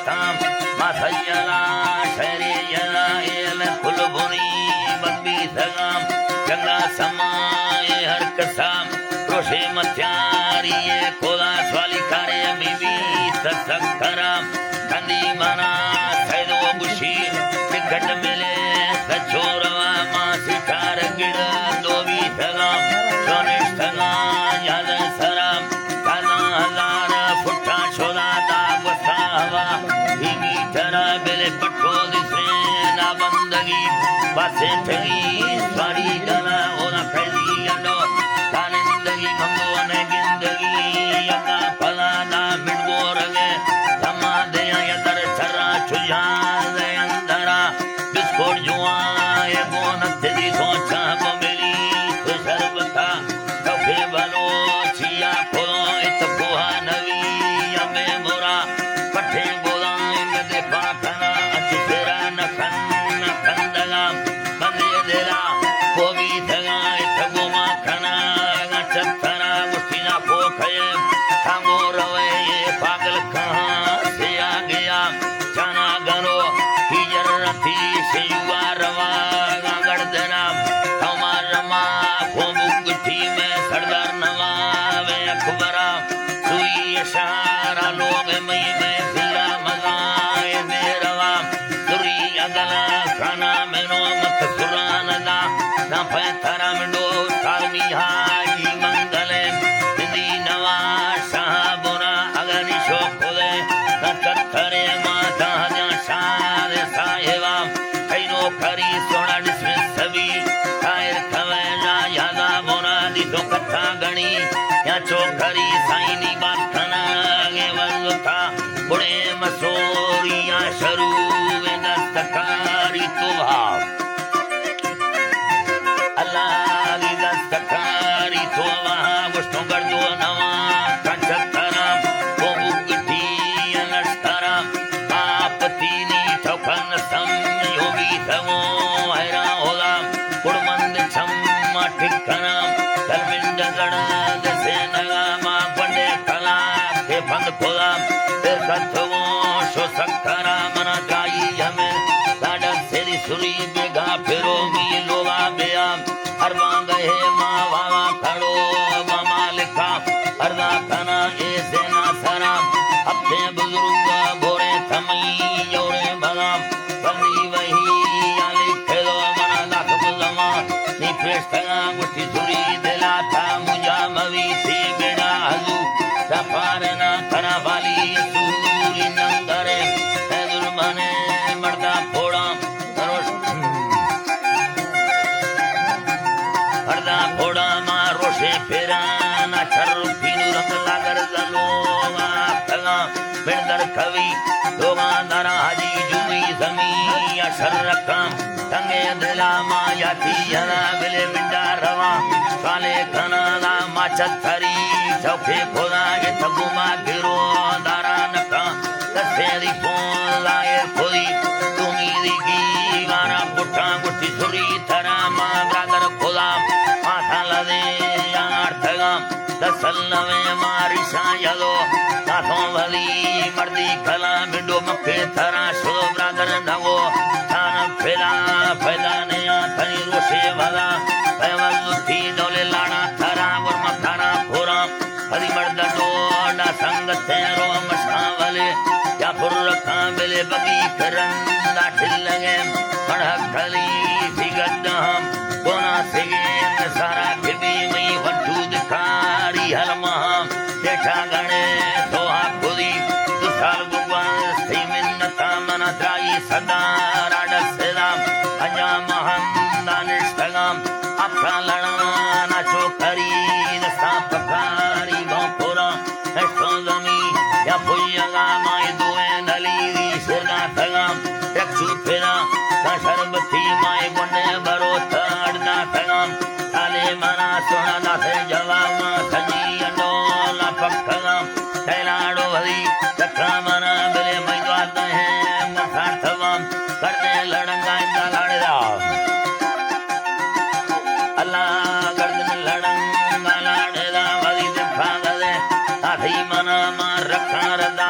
تام، ما سیلا شہری یلا ایل کل بنی بندی سگام، جنگا سمائے ہر قسم، روشے متیاری اے کولا سوالی کارے بی بی تسکرام، کندی منا سیدو گشی، ٹکٹ ملے سچوروا ما سٹار گڑ دو بی سگام، چونش سگام یاد سرام، تازہ ہزار فٹا شودا دا گوسا ہوا، ہیگی ترا بلے پٹو دسے نا بندگی، باسے ٹھگی سواری گلا اونا قیدی انڈو، تانندگی منگو نے گندگی، یکا پلا دا مڑگو رگے، دما دیا یا در چرا چجا دے اندرا، بسکوٹ جوان اے گون تدی سوچا کو ملی تو شربتا، تو کے بلوچیا کو ات کوہ نوی ہمیں مرا، پٹھے گولا اے مدے پاکنا، اچ تیرا نکن نکندگا، مدے دلا کو بھی دگا ات گوما کنا، چترا مشکینا کو کھے، تانگو روے پاگل کہاں سے آ گیا۔ چانا گنو ہیجر رتی سیوا روا گاگڑ دنا، ہما رما کو بگٹی میں سردار نواب اکبرا، سوئی اشارہ لوگ مئی میں ضلع مزائے دے روا، سری اگلا کھانا میں نو مت سران دا، نہ پہ تھرم ڈو تارمی ہائی منگلے، دی نواز شاہ بنا اگنی شوق خدے، نہ تتھرے ماتا جان شاد صاحبا، کئی نوکری سونا ڈسمس سبی، خیر کوینا یادا مرادی تو کتا گنی، یا چوکری سائنی بات کنا گے وزتا، بڑے مسوری یا شروع دستکاری تو ہا۔ اللہ دی دستکاری تو وہاں گوشتوں گردو نواں، کنچترم، کو بگٹی نشترم، آپ تینی ٹھوکن سم یوگی تھو حیران ہولا، کڑمند چم ٹھکنا، ترمنڈ گڑ دسے نگا ما بنڈے کلا کے بند کھولا، پھر کتھو شو سکرا منا دائی ہمیں، لاڈا سری سری بیگا پھرو می لوگا بیا، ہر بانگ ہے ما واوا کھڑو ما مالکا، ہر دا کنا اے سینا سرا، ہفتے بزرگ بورے تھمئی یورے بغام، بندی وہی یا لکھ دو منا لکھ بزما، نی پیش تگا گوشتی سری دلا تھا مجا موی تھی بیڑا حضو، سفارنا تھرا والی سوری ننگرے، اے ظلمانے مردہ پھوڑا، روش-، مردہ پھوڑا ما روشے پھیرانا، چھر پینو رنگ لاگر زلو ما تگا، بندر کوی، لوگاں دارا حاجی جوئی زمین یا شر رکھاں، تنگے دلا ما یاتی یلا بلے منڈا رواں، سالے کھنا دا ما چتھری، چوکے کھودا اے تگو ما گرو دارا نکاں، دسے دی پون لائے کھوئی، دومی دی گی گارا پٹھاں گٹی سری تھرا ما برادر کھودا، ما تھا لدے یار تھگاں، تسلمیں ماری شاں یلو، تاتوں ولی مردی کلا بڈو مکے تھرا شو برادر نگو، تھانا پھلا پیدا نیا تھنی روشے ودا، پیوز تھی ڈولے لاڑا تھرا ورما تھرا پھورا، پھری مرد ڈوڈا سنگتیں رو مشکاں ولے، یا پر رکھاں بلے بگی کرن دا ٹھلگے، پڑھا کھلی سی گڈ ہم، گونا سگے سارا کبی مئی وٹود کاری ہر مہاں، ڈیٹھا گنے تو آ خودی، دو سال بگوان سی منتا منا درائی صدا راڈ سدا، انجام ہم دانشتگام، اکا لڑانا چو کری دستا پکاری گوں پورا، اشتو زمین یا پویگا مائی دوئے نلی دی سرگا تگام، یک چو پھرا، تا شربتی مائی گنڈے برو تاڑ دا تگام، تالے منا سونا دا سے جواب ما سجی انڈولا پکگام، تیلاڑو بھری، تکا منا بلے مئی دوات ہے، مسان تھوام، کرنے لڑنگا اندا لاڑے دا۔ اللہ گردن لڑنگا لاڑے دا، وزی دکھا گزے، آتھی منا مار رکھا ردا،